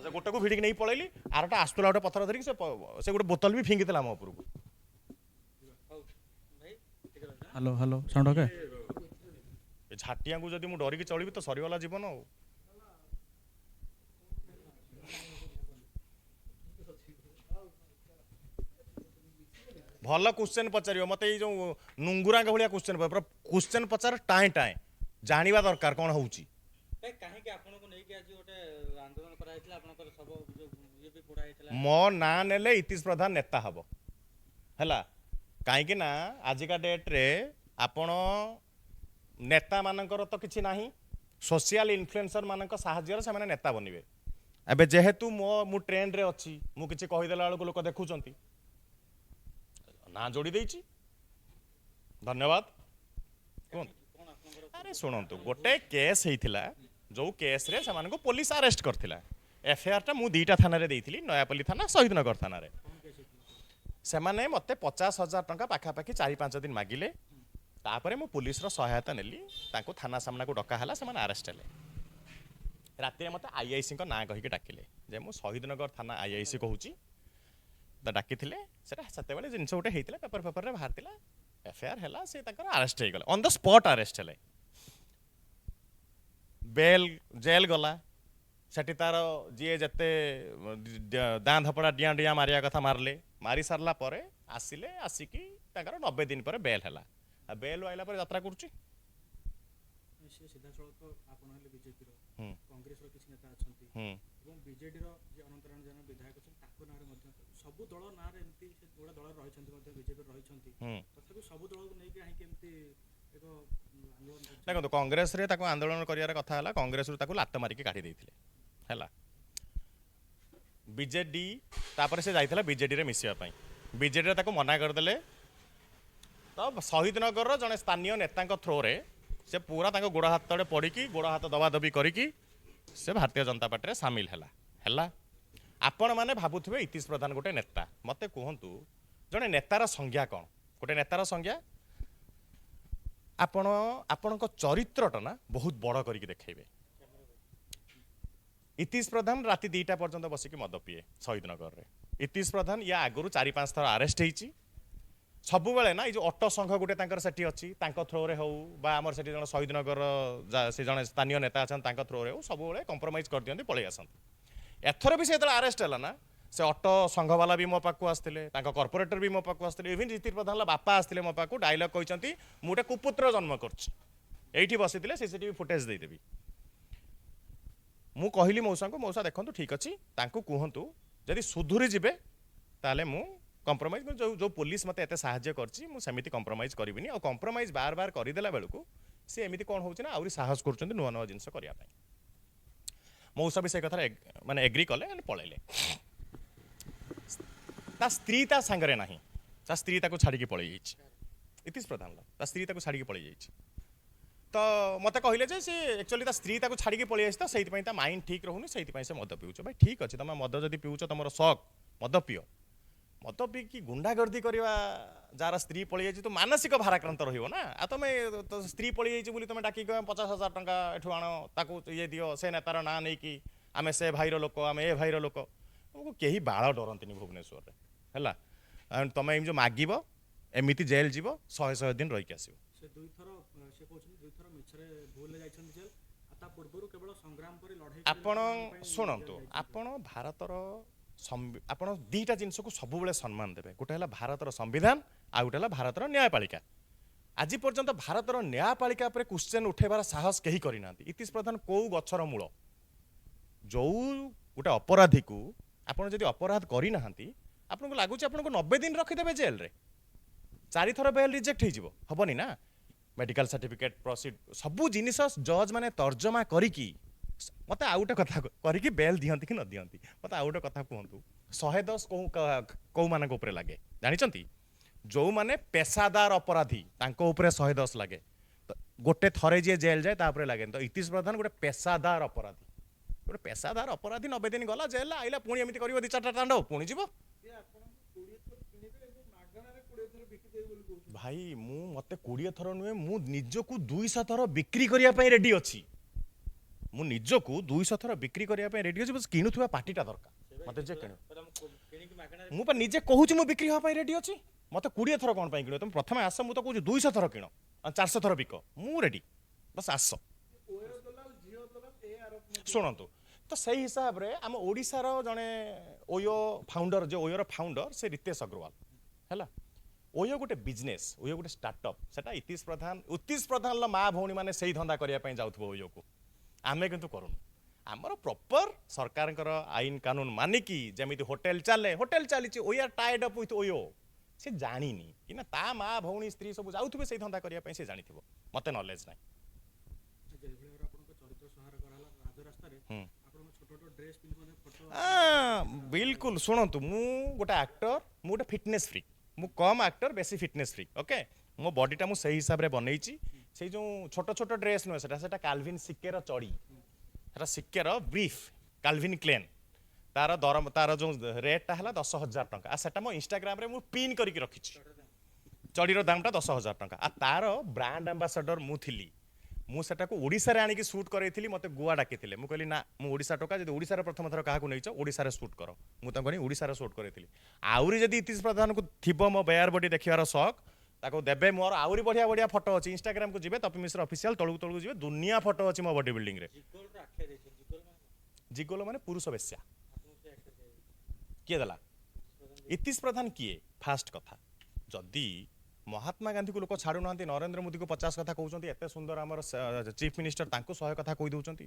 ସେ ଗୋଟେକୁ ଭିଡ଼ିକି ନେଇ ପଳେଇଲି। ଆରଟା ଆସୁଥିଲା ଗୋଟେ ପଥର ଧରିକି, ସେ ସେ ଗୋଟେ ବୋତଲ ବି ଫିଙ୍ଗିଥିଲା ମୋ ଉପରକୁ। Hello hello, sound okay? ଏ ଝାଟିଆଙ୍କୁ ଯଦି ମୁଁ ଡରିକି ଚଳିବି ତ ସରିଗଲା ଜୀବନ। ଆଉ ଭଲ କ୍ୱେଶ୍ଚେନ୍ ପଚାରିବ ମୋତେ, ଏଇ ଯେଉଁ ନୁଙ୍ଗୁରାଙ୍କ ଭଳିଆ କ୍ୱେଶ୍ଚେନ୍, ପୁରା କ୍ୱେଶ୍ଚେନ୍ ପଚାର ଟାଏଁ ଟାଏଁ, ଜାଣିବା ଦରକାର କ'ଣ ହେଉଛି। କାହିଁକି ଆପଣଙ୍କୁ ନେଇକି ଆଜି ଗୋଟେ ଆନ୍ଦୋଳନ କରାଯାଇଥିଲା? ଆପଣଙ୍କର ସବୁ ଇଏ ବି ପୋଡ଼ା ହେଇଥିଲା। ମୋ ନାଁ ନେଲେ ଇତିଶ ପ୍ରଧାନ ନେତା ହବ ହେଲା, କାହିଁକି ନା ଆଜିକା ଡେଟ୍ରେ ଆପଣ ନେତାମାନଙ୍କର ତ କିଛି ନାହିଁ, ସୋସିଆଲ ଇନଫ୍ଲୁଏନ୍ସର ମାନଙ୍କ ସାହାଯ୍ୟରେ ସେମାନେ ନେତା ବନିବେ। ଏବେ ଯେହେତୁ ମୁଁ ଟ୍ରେଣ୍ଡରେ ଅଛି, ମୁଁ କିଛି କହିଦେଲା ବେଳକୁ ଲୋକ ଦେଖୁଛନ୍ତି, ନାଁ ଯୋଡ଼ି ଦେଇଛି। ଧନ୍ୟବାଦ। କୁହନ୍ତୁ। ଆରେ ଶୁଣନ୍ତୁ, ଗୋଟେ କେସ୍ ହେଇଥିଲା, ଯେଉଁ କେସ୍ରେ ସେମାନଙ୍କୁ ପୋଲିସ ଆରେଷ୍ଟ କରିଥିଲା। ଏଫଆଇଆରଟା ମୁଁ 2ଟା ଥାନାରେ ଦେଇଥିଲି, ନୟାପଲ୍ଲୀ ଥାନା, ଶହୀଦନଗର ଥାନାରେ। ସେମାନେ ମୋତେ 50,000 ଟଙ୍କା ପାଖାପାଖି 4-5 ଦିନ ମାଗିଲେ। ତାପରେ ମୁଁ ପୋଲିସର ସହାୟତା ନେଲି, ତାଙ୍କୁ ଥାନା ସାମ୍ନାକୁ ଡକା ହେଲା, ସେମାନେ ଆରେଷ୍ଟ ହେଲେ। ରାତିରେ ମୋତେ ଆଇଆଇସିଙ୍କ ନାଁ କହିକି ଡାକିଲେ ଯେ ମୁଁ ଶହୀଦନଗର ଥାନା ଆଇଆଇସି କହୁଛି, ତ ଡାକିଥିଲେ। ସେଟା ସେତେବେଳେ ଜିନିଷ ଗୋଟେ ହେଇଥିଲା, ପେପର ଫେପରରେ ବାହାରିଥିଲା, ଏଫଆଇଆର ହେଲା, ସେ ତାଙ୍କର ଆରେଷ୍ଟ ହେଇଗଲେ, ଅନ୍ the spot arrest ହେଲେ। ବେଲ୍ ଜେଲ୍ ଗଲା, ସେଠି ତାର ଯିଏ ଯେତେ ଦାଁ ଧପଡ଼ା ଡିଆଁ ଡିଆଁ ମାରିବା କଥା ମାରିଲେ। ମାରି ସାରିଲା ପରେ ଆସିଲେ, ଆସିକି ତାଙ୍କର 90 ଦିନ ପରେ ବେଲ୍ ହେଲା। ଆଉ ବେଲ୍ ଆଇଲା ପରେ ଯାତ୍ରା କରୁଛି। ସେ ସିଧାସଳଖ ଆପଣ ହେଲେ ବିଜେପିର, କଂଗ୍ରେସର କିଛି ନେତା ଅଛନ୍ତି ଏବଂ ବିଜେଡିର ଯେ ଅନନ୍ତନାରାୟଣ ଜେନା ବିଧାୟକ ଅଛନ୍ତି ତାଙ୍କ ନାଁରେ ମଧ୍ୟ, ସବୁ ଦଳ ନାଁରେ ଏମିତି ସେ ଗୋଟେ ଦଳରେ ରହିଛନ୍ତି, ମଧ୍ୟ ବିଜେପିରେ ରହିଛନ୍ତି, ତଥାପି ସବୁ ଦଳକୁ ନେଇକି କାହିଁକି ଏମିତି ଏକ ଆନ୍ଦୋଳନ? ଦେଖନ୍ତୁ, କଂଗ୍ରେସରେ ତାକୁ ଆନ୍ଦୋଳନ କରିବାର କଥା ହେଲା, କଂଗ୍ରେସରୁ ତାକୁ ଲାତ ମାରିକି କାଢ଼ି ଦେଇଥିଲେ ହେଲା। ବିଜେଡି ତାପରେ ସେ ଯାଇଥିଲା ବିଜେଡିରେ ମିଶିବା ପାଇଁ, ବିଜେଡିରେ ତାକୁ ମନା କରିଦେଲେ। ତ ଶହୀଦନଗରର ଜଣେ ସ୍ଥାନୀୟ ନେତାଙ୍କ ଥ୍ରୋରେ ସେ ପୁରା ତାଙ୍କ ଗୋଡ଼ ହାତ ତଳେ ପଡ଼ିକି, ଗୋଡ଼ ହାତ ଦବାଦବି କରିକି ସେ ଭାରତୀୟ ଜନତା ପାର୍ଟିରେ ସାମିଲ ହେଲା। ହେଲା, ଆପଣମାନେ ଭାବୁଥିବେ ଇତିଶ ପ୍ରଧାନ ଗୋଟେ ନେତା। ମୋତେ କୁହନ୍ତୁ, ଜଣେ ନେତାର ସଂଜ୍ଞା କ'ଣ? ଗୋଟେ ନେତାର ସଂଜ୍ଞା, ଆପଣ ଆପଣଙ୍କ ଚରିତ୍ରଟା ନା ବହୁତ ବଡ଼ କରିକି ଦେଖେଇବେ। ଇତିଶ ପ୍ରଧାନ ରାତି 2ଟା ପର୍ଯ୍ୟନ୍ତ ବସିକି ମଦ ପିଏ ଶହୀଦନଗରରେ। ଇତିଶ ପ୍ରଧାନ ୟା ଆଗରୁ 4-5 ଥର ଆରେଷ୍ଟ ହେଇଛି। ସବୁବେଳେ ନା ଏଇ ଯେଉଁ ଅଟୋ ସଂଘ ଗୋଟେ ତାଙ୍କର ସେଠି ଅଛି, ତାଙ୍କ ଥ୍ରୋରେ ହଉ ବା ଆମର ସେଠି ଜଣେ ଶହୀଦନଗର ସେ ଜଣେ ସ୍ଥାନୀୟ ନେତା ଅଛନ୍ତି, ତାଙ୍କ ଥ୍ରୋରେ ହଉ, ସବୁବେଳେ କମ୍ପ୍ରମାଇଜ୍ କରିଦିଅନ୍ତି, ପଳେଇ ଆସନ୍ତି। ଏଥର ବି ସେ ଯେତେବେଳେ ଆରେଷ୍ଟ ହେଲା ନା, ସେ ଅଟୋ ସଂଘବାଲା ବି ମୋ ପାଖକୁ ଆସିଥିଲେ, ତାଙ୍କ କର୍ପୋରେଟର ବି ମୋ ପାଖକୁ ଆସିଥିଲେ, ଇଭିନ୍ ଇତିଶ ପ୍ରଧାନର ବାପା ଆସିଥିଲେ ମୋ ପାଖକୁ, ଡାଇଲଗ୍ କହିଛନ୍ତି ମୁଁ ଗୋଟେ କୁପୁତ୍ର ଜନ୍ମ କରିଛି। ଏଇଠି ବସିଥିଲେ, ସିସିଟିଭି ଫୁଟେଜ୍ ଦେଇଦେବି। ମୁଁ କହିଲି ମଉସାଙ୍କୁ, ମଉସା ଦେଖନ୍ତୁ ଠିକ୍ ଅଛି, ତାଙ୍କୁ କୁହନ୍ତୁ ଯଦି ସୁଧୁରି ଯିବେ ତାହେଲେ ମୁଁ କମ୍ପ୍ରମାଇଜ୍, ଯେଉଁ ଯେଉଁ ପୋଲିସ ମୋତେ ଏତେ ସାହାଯ୍ୟ କରିଛି ମୁଁ ସେମିତି କମ୍ପ୍ରମାଇଜ୍ କରିବିନି। ଆଉ କମ୍ପ୍ରମାଇଜ୍ ବାର ବାର କରିଦେଲା ବେଳକୁ ସେ ଏମିତି କ'ଣ ହେଉଛି ନା ଆହୁରି ସାହସ କରୁଛନ୍ତି ନୂଆ ନୂଆ ଜିନିଷ କରିବା ପାଇଁ। ମଉସା ବି ସେ କଥାରେ ମାନେ ଏଗ୍ରି କଲେ, ପଳେଇଲେ। ତା ସ୍ତ୍ରୀ ତା ସାଙ୍ଗରେ ନାହିଁ, ତା ସ୍ତ୍ରୀ ତାକୁ ଛାଡ଼ିକି ପଳେଇ ଯାଇଛି। ଇତିଶ ପ୍ରଧାନର ତା ସ୍ତ୍ରୀ ତାକୁ ଛାଡ଼ିକି ପଳେଇ ଯାଇଛି। ତ ମୋତେ କହିଲେ ଯେ ସେ ଆକ୍ଚୁଆଲି ତା ସ୍ତ୍ରୀ ତାକୁ ଛାଡ଼ିକି ପଳେଇ ଯାଇଛି, ତ ସେଇଥିପାଇଁ ତା ମାଇଣ୍ଡ ଠିକ୍ ରହୁନି, ସେଇଥିପାଇଁ ସେ ମଦ ପିଉଛ। ଭାଇ ଠିକ୍ ଅଛି, ତମେ ମଦ ଯଦି ପିଉଛ, ତମର ସକ୍, ମଦ ପିଅ। ମଦ ପିଇକି ଗୁଣ୍ଡାଗର୍ଦି କରିବା, ଯାହାର ସ୍ତ୍ରୀ ପଳେଇ ଯାଇଛି ତ ମାନସିକ ଭାରାକ୍ରାନ୍ତ ରହିବ ନା। ଆଉ ତମେ ତ ସ୍ତ୍ରୀ ପଳେଇ ଯାଇଛି ବୋଲି ତମେ ଡାକିକି 50,000 ଟଙ୍କା ଏଠୁ ଆଣ, ତାକୁ ଇଏ ଦିଅ, ସେ ନେତାର ନାଁ ନେଇକି ଆମେ ସେ ଭାଇର ଲୋକ, ଆମେ ଏ ଭାଇର ଲୋକ। ତମକୁ କେହି ବାଳ ଡରନ୍ତିନି ଭୁବନେଶ୍ୱରରେ ହେଲା। ତମେ ଏମିତି ଯେଉଁ ମାଗିବ, ଏମିତି ଜେଲ୍ ଯିବ, 100 ଦିନ ରହିକି ଆସିବ। ସେ ଦୁଇଥର, ସେ କହୁଛନ୍ତି ଦୁଇଥର ମିଛରେ ଭୁଲରେ ଯାଇଛନ୍ତି ଜେଲ୍, ଆଉ ତା ପୂର୍ବରୁ କେବଳ ସଂଗ୍ରାମ କରି ଲଢ଼େଇ। ଆପଣ ଶୁଣନ୍ତୁ, ଆପଣ ଭାରତର ଆପଣ 2ଟା ଜିନିଷକୁ ସବୁବେଳେ ସମ୍ମାନ ଦେବେ। ଗୋଟେ ହେଲା ଭାରତର ସମ୍ବିଧାନ, ଆଉ ଗୋଟେ ହେଲା ଭାରତର ନ୍ୟାୟପାଳିକା। ଆଜି ପର୍ଯ୍ୟନ୍ତ ଭାରତର ନ୍ୟାୟପାଳିକା ଉପରେ କ୍ୱେଶ୍ଚେନ୍ ଉଠେଇବାର ସାହସ କେହି କରିନାହାନ୍ତି। ଇତିଶ ପ୍ରଧାନ କେଉଁ ଗଛର ମୂଳ? ଯେଉଁ ଗୋଟେ ଅପରାଧୀକୁ ଆପଣ ଯଦି ଅପରାଧ କରିନାହାନ୍ତି, ଆପଣଙ୍କୁ ଲାଗୁଛି ଆପଣଙ୍କୁ 90 ଦିନ ରଖିଦେବେ ଜେଲ୍ରେ, 4 ଥର ବେଲ୍ ରିଜେକ୍ଟ ହେଇଯିବ? ହବନି ନା। ମେଡ଼ିକାଲ ସାର୍ଟିଫିକେଟ୍, ପ୍ରସିଡ୍, ସବୁ ଜିନିଷ ଜଜ୍ ମାନେ ତର୍ଜମା କରିକି ମୋତେ ଆଉ ଗୋଟେ କଥା କରିକି ବେଲ୍ ଦିଅନ୍ତି କି ନ ଦିଅନ୍ତି। ମୋତେ ଆଉ ଗୋଟେ କଥା କୁହନ୍ତୁ, 110 କେଉଁ କେଉଁମାନଙ୍କ ଉପରେ ଲାଗେ ଜାଣିଛନ୍ତି? ଯେଉଁମାନେ ପେସାଦାର ଅପରାଧୀ ତାଙ୍କ ଉପରେ 110 ଲାଗେ। ତ ଗୋଟେ ଥରେ ଯିଏ ଜେଲ୍ ଯାଏ ତା ଉପରେ ଲାଗେନି। ତ ଇତିଶ ପ୍ରଧାନ ଗୋଟେ ପେସାଦାର ଅପରାଧୀ, ଗୋଟେ ପେସାଦାର ଅପରାଧୀ 90 ଦିନ ଗଲା ଜେଲ୍, ଆଇଲା, ପୁଣି ଏମିତି କରିବ 2-4ଟା ତାଣ୍ଡବ, ପୁଣି ଯିବ। ଭାଇ ମୁଁ ମୋତେ 20 ଥର ନୁହେଁ, ମୁଁ ନିଜକୁ 200 ଥର ବିକ୍ରି କରିବା ପାଇଁ ରେଡ଼ି ଅଛି। ମୁଁ ନିଜକୁ 200 ଥର ବିକ୍ରି କରିବା ପାଇଁ ରେଡ଼ି ଅଛି, ବସ୍ କିଣୁଥିବା ପାର୍ଟିଟା ଦରକାର। ମୋତେ ଯେ କିଣିବ। କିଣିକି ମାଗଣାରେ। ମୁଁ ପା ନିଜେ କହୁଛି, ମୁଁ ବିକ୍ରି ହେବା ପାଇଁ ରେଡ଼ି ଅଛି। ମୋତେ 20 ଥର କ'ଣ ପାଇଁ କିଣିବ? ତମେ ପ୍ରଥମେ ଆସ। ମୁଁ ତ କହୁଛି 200 ଥର କିଣ, 400 ଥର ବିକ, ମୁଁ ରେଡ଼ି, ବସ୍ ଆସ। ଓୟୋ ଦଲାଲ, ଝିଅ ଦଲାଲ, ଏ ଆରୋପ ମଧ୍ୟ। ଶୁଣନ୍ତୁ ତ, ସେଇ ହିସାବରେ ଆମ ଓଡ଼ିଶାର ଜଣେ ଓୟୋ ଫାଉଣ୍ଡର, ଯେ ଓୟୋର ଫାଉଣ୍ଡର, ସେ ରିତେଶ ଅଗ୍ରୱାଲ। ହେଲା, ଓୟୋ ଗୋଟେ ବିଜନେସ୍, ଓୟୋ ଗୋଟେ ଷ୍ଟାର୍ଟଅପ୍। ସେଟା ଇତିଶ ପ୍ରଧାନ, ଇତିଶ ପ୍ରଧାନର ମା ଭଉଣୀମାନେ ସେଇ ଧନ୍ଦା କରିବା ପାଇଁ ଯାଉଥିବ ଓୟୋକୁ। ଆମେ କିନ୍ତୁ କରୁନୁ। ଆମର ପ୍ରପର ସରକାରଙ୍କର ଆଇନ କାନୁନ ମାନିକି ଯେମିତି ହୋଟେଲ ଚାଲେ, ହୋଟେଲ ଚାଲିଛି। We are tied up with OYO. ସେ ଜାଣିନି କି ନା ତା ମା ଭଉଣୀ ସ୍ତ୍ରୀ ସବୁ ଯାଉଥିବେ ସେଇ ଧନ୍ଦା କରିବା ପାଇଁ, ସେ ଜାଣିଥିବ, ମୋତେ ନଲେଜ ନାହିଁ। ଯେଭଳି ଭାବରେ ଆପଣଙ୍କ ଚରିତ୍ର ସଂହାର କରାହେଲା ରାଜରାସ୍ତାରେ, ଆପଣଙ୍କ ଛୋଟ ଛୋଟ ଡ୍ରେସ୍ ପିନ୍ଧି ମଧ୍ୟ ଫଟୋ। ବିଲକୁଲ। ଶୁଣନ୍ତୁ, ମୁଁ ଗୋଟେ ଆକ୍ଟର, ମୁଁ ଗୋଟେ ଫିଟନେସ୍ ଫ୍ରିକ୍। ମୁଁ କମ୍ ଆକ୍ଟର, ବେଶୀ ଫିଟନେସ୍ ଫ୍ରିକ୍, ଓକେ? ମୋ ବଡିଟା ମୁଁ ସେଇ ହିସାବରେ ବନେଇଛି। ସେଇ ଯେଉଁ ଛୋଟ ଛୋଟ ଡ୍ରେସ୍ ନୁହେଁ, ସେଟା କାଲଭିନ୍ ସିକେର ଚଡ଼ି, ସେଟା ସିକେର ବ୍ରିଫ୍, କାଲଭିନ୍ କ୍ଲେନ୍। ତାର ଦର, ତାର ଯେଉଁ ରେଟ୍ଟା ହେଲା 10,000 ଟଙ୍କା। ଆଉ ସେଟା ମୋ ଇନଷ୍ଟାଗ୍ରାମରେ ମୁଁ ପିନ୍ କରିକି ରଖିଛି। ଚଡ଼ିର ଦାମଟା 10,000 ଟଙ୍କା। ଆଉ ତାର ବ୍ରାଣ୍ଡ ଆମ୍ବାସଡ଼ର ମୁଁ ଥିଲି। ମୁଁ ସେଟାକୁ ଓଡ଼ିଶାରେ ଆଣିକି ସୁଟ୍ କରେଇଥିଲି। ମୋତେ ଗୋଆ ଡାକିଥିଲେ, ମୁଁ କହିଲି ନା, ମୁଁ ଓଡ଼ିଶା ଟୋକା। ଯଦି ଓଡ଼ିଶାରେ ପ୍ରଥମ ଥର କାହାକୁ ନେଇଛ, ଓଡ଼ିଶାରେ ସୁଟ୍ କର। ମୁଁ ତାଙ୍କୁ ଆଣି ଓଡ଼ିଶାରେ ସୁଟ୍ କରେଇଥିଲି। ଆହୁରି ଯଦି ଇତିଶ ପ୍ରଧାନକୁ ଥିବ ମୋ ବେୟାର ବଡି ଦେଖିବାର ସକ୍, ତାକୁ ଦେବେ। ମୋର ଆହୁରି ବଢ଼ିଆ ବଢ଼ିଆ ଫଟୋ ଅଛି। ଇନଷ୍ଟାଗ୍ରାମକୁ ଯିବେ, ତପି ମିଶ୍ର ଅଫିସିଆଲ, ତଳକୁ ତଳକୁ ଯିବେ, ଦୁନିଆ ଫଟୋ ଅଛି ମୋ ବଡି ବିଲ୍ଡିଂରେ। ଜିଗୋଲର ଆଖ୍ୟା ଦେଇଛନ୍ତି। ଜିଗୋଲ ମାନେ କଣ? ଜିଗୋଲ ମାନେ ପୁରୁଷ ବେଶ୍ୟା। ଆପଣଙ୍କୁ ସେ ଆଖ୍ୟା ଦିଆଯାଇଛି? କିଏ ଦେଲା? ଇତିଶ ପ୍ରଧାନ କିଏ? ଫାଷ୍ଟ କଥା, ଯଦି ମହାତ୍ମା ଗାନ୍ଧୀକୁ ଲୋକ ଛାଡ଼ୁନାହାନ୍ତି, ନରେନ୍ଦ୍ର ମୋଦିକୁ 50 କଥା କହୁଛନ୍ତି, ଏତେ ସୁନ୍ଦର ଆମର ଚିଫ୍ ମିନିଷ୍ଟର, ତାଙ୍କୁ 100 କଥା କହି ଦେଉଛନ୍ତି।